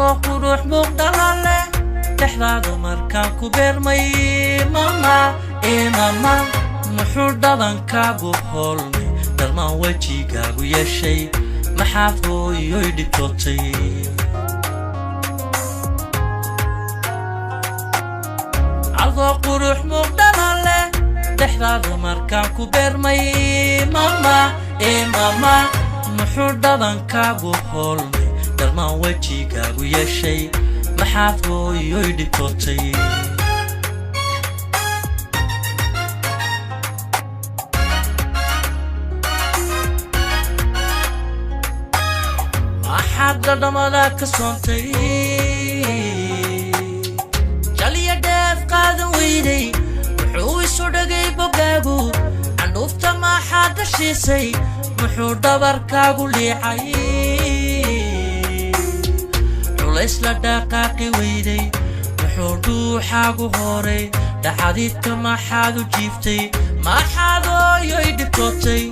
Adoo qurux muuqdhalale dhexdaadu markaan ku beermay mama ee mama muxuu dhabankaagu hoolmay dharmaan wejigaagu yeeshay maxaad hooyoy dhibtootay adoo qurux muuqdhalale dhexdaadu markaan ku beermay mama ee mama muxuu dhabankaagu hoolmay dharmaan wejigaagu yeeshay maxaad hooyoy dhibtootay maxaad dhadhamada ka soontay jaliya dheef qaadan weyday wuxuu isu dhagay bogaagu candhuufta maxaad dhashiisay muxuu dhabarkaagu liicay culays la dhaqaaqi weyday muxuu dhuuxaagu horay dhaxadiidka maxaad u jiiftay maxaad hooyoy dhibtootay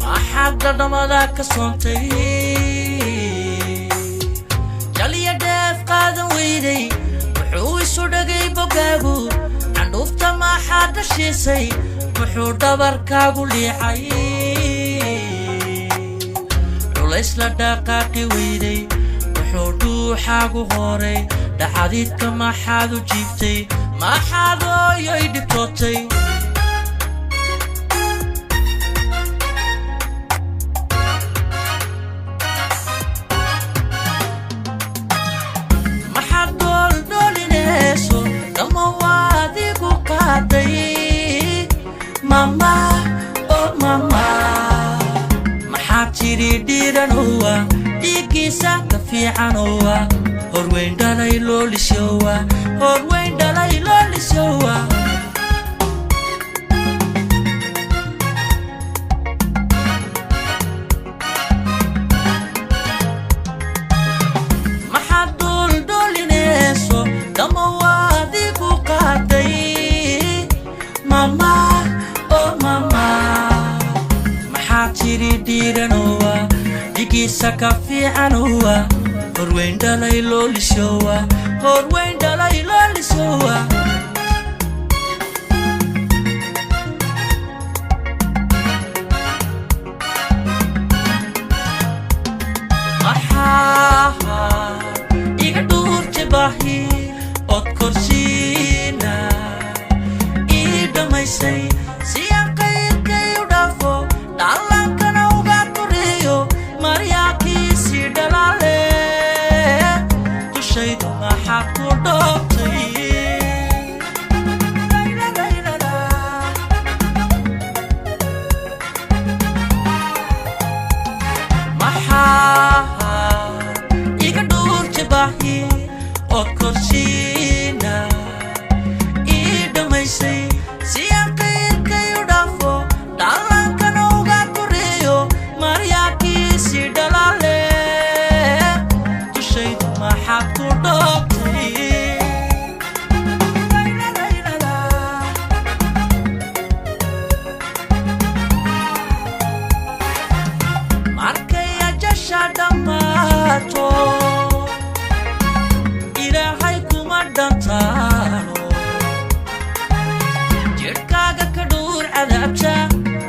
maxaad dhadhamada ka soontay jaliya dheef qaadan weyday wuxuu isu dhagay bogaagu candhuufta maxaad dhashiisay muxuu dhabarkaagu liicay culays la dhaqaaqi weyday muxuu dhuuxaagu horay dhaxadiidka maxaad u jiiftay maxaad hooyoy dhibtootay maxaad dooldoolinayso dhamma waadigu qaaday mama oh mama maxaad tidhi dhiiranowa dhiiggiisa ka fiicanowa horweyn dhalay loolisyowa horweyn dhalay loolisyowa maxaad dooldoolinayso dhamma waadigu qaaday mama oh mama maxaad tidhi dhiiranowa dhigiisa ka fiicanowa horweyn dhalay loolisyowa horweyn dhalay loolisyowa maxaa iga dhuurtay baahi ood korsiina ii dhammaysay si aan qayrkay u dhaafo dhallaankana uga turiyo maryaakiisii dhalaale dushaydu maxaad ku dhoobtay maxaa iga dhuurtay baahi ood korsiina ii dhammaysay si aan qayrkay u dhaafo dhallaankana uga turiyo maryaakiisii dhalaale dushaydu maxaad ku dhoobtay markay ajasha dhammaato ilaahay kuma dhantaano jidhkaaga ka dhuur cadaabta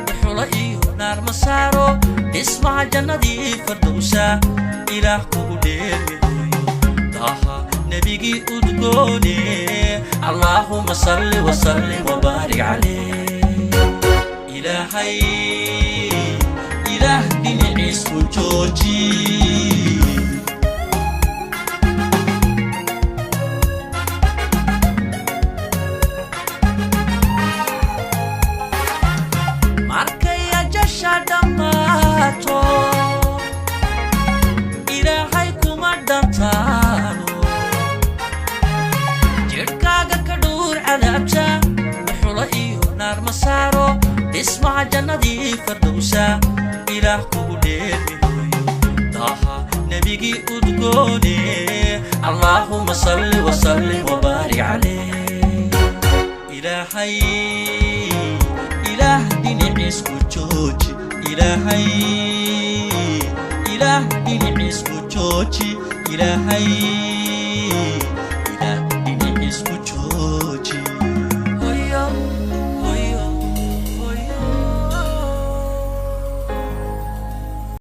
dhuxulo iyo naar ma saaro dhismaha jannadii fardowsa ilaah kugu dheermidoyo daha nebigii udgoone allaahuma salli wasallim wabaarik caleyh ilaahay ilaah dhinaciis ku jooji markay ajasha dhammaato ilaahay kuma dhantaano jidhkaaga ka dhuur cadaabta dhuxulo iyo naar ma saaro dhismaha jannadii fardowsa ilaah kugu dheermidoyo daha nebigii udgoone allaahuma salli wasallim wabaarik caleyh. Ilaahay, Ilaah dhinaciisku jooji. Ilaahay, Ilaah dhinaciisku jooji. Ilaahay.